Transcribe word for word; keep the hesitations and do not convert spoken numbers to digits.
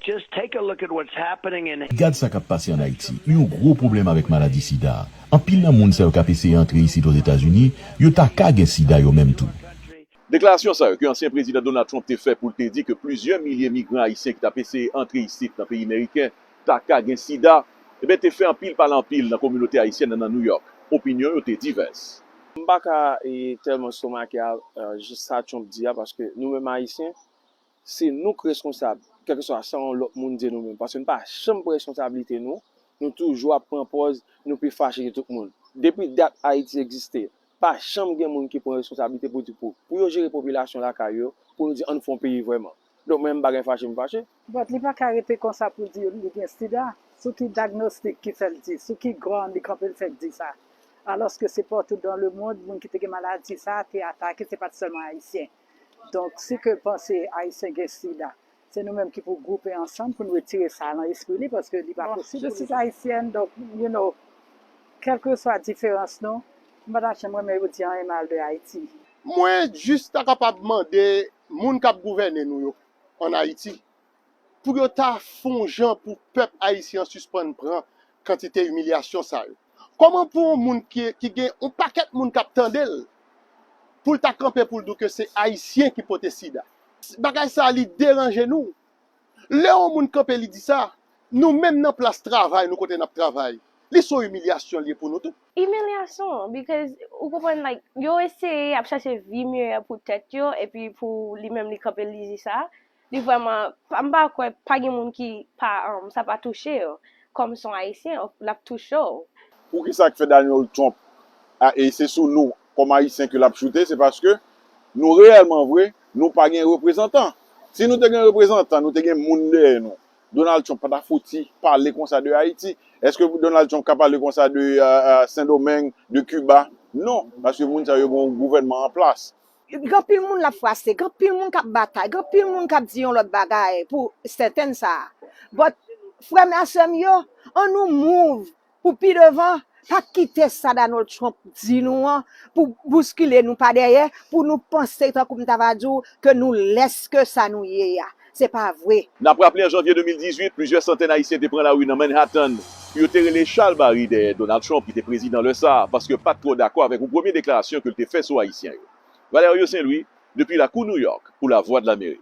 Just take a look at what's happening in Gad sa k ap pase ann Ayiti. Yon gwo pwoblèm avèk maladi sida a. Anpil nan moun sa yo k ap eseye antre isit Ozetazini, yo ta ka gen sida yo menm tou. Deklarasyon sa yo ke ansyen prezidan Donald Trump te fè pou l te di ke plizyè milye migran ayisyen ki t ap eseye antre isit nan peyi meriken ta ka gen sida, ebyen te fè anpil pale anpil nan kominote ayisyèn nan nan New York. Opinyon yo te divès. M pa ka e, tèlman estomake a e, jis sa Trump di a, paske nou menm Ayisyen, se nou k reskonsab, kèlkeswa sa yon lòt moun di nou menm, paske nou pa janm pran responsablite nou, nou toujou ap pran pòz nou pi fache ke tout moun. Depi dat Ayiti egziste, pa janm gen moun ki pran responsablite pou di pou, pou yo jere popilasyon lakay yo, pou nou di ann fè yon peyi vrèman. Donk mwen menm m pa gen fache m fache. But li pa ka rete konsa pou di li gen sida. Sou ki diagnostic ki fè l di, sou ki ground li kanpe l fè l di sa? Alòske se partout dans le monde, moun ki te gen maladi sa a te atake, se pa t sèlman Ayisyen. Donk, si ke l panse Ayisyen gen sida, se nou menm ki pou gwoupe ansanm pou n retire sa nan espri li, paske li pa posib. Je suis haïtienne, donc, you know, kèlkeswa diferans nou, m pa ta janm renmen yo di anyen mal de Ayiti. Mwen jis ta kapab mande moun k ap gouvène nou yo ann Ayiti pou yo ta fè yon jan pou pèp ayisyen an sispann pran kantite imilyasyon sa yo. Kòman pou yon moun ki, ki gen yon pakèt moun k ap tande l, pou l ta kanpe pou l di w ke se Ayisyen ki pote sida? Bagay sa a, li deranje nou. Lè yon moun kanpe li di sa, nou menm nan plas travay nou kote n ap travay, li se yon imilyasyon l ye pou nou tou. Imilyasyon, because ou konprann, like, yo eseye, y ap chache vi miyè pou tèt yo, epi pou li menm li kanpe li di sa, li vrèman, pa- m pa kwè, pa gen moun ki pa, um, sa pa touche yo, kòm se yon Ayisyen, l ap touche w. Poukisa k fè Donald Trump a, e se sou nou, kòm Ayisyen, ke l ap choute, se paske nou reyèlman vre, nou pa gen reprezantan. Si nou te gen reprezantan, nou te gen moun dèyè nou, Donald Trump pa ta fouti pale konsa de Ayiti. Èske Donald Trump ka pale konsa de Sendomeng, de Kiba? Non, paske moun sa yo gen yon gouvènman an plas. Gen anpil moun l ap fwase, gen anpil moun k ap batay, gen anpil moun k ap di yon lòt bagay pou sèten sa. But frè m a sè m yo, ann nou move pou pi devan, pa kite sa Donald Trump di nou an pou bouskile nou pa dèyè, pou nou panse tankou m ta va di w ke nou lès ke sa nou ye a. Se pa vre. N ap raple an janvye de mil dizuit, plizyè santèn Ayisyen te pran lari nan Manhattan pou yo te rele chalbari dèyè Donald Trump ki te prezidan lè sa a paske yo pa t twò dakò avèk yon premye deklarasyon ke l te fè sou Ayisyen yo. Valerio Saint Louis, depi lakou New York, pou Lavwadlamerik.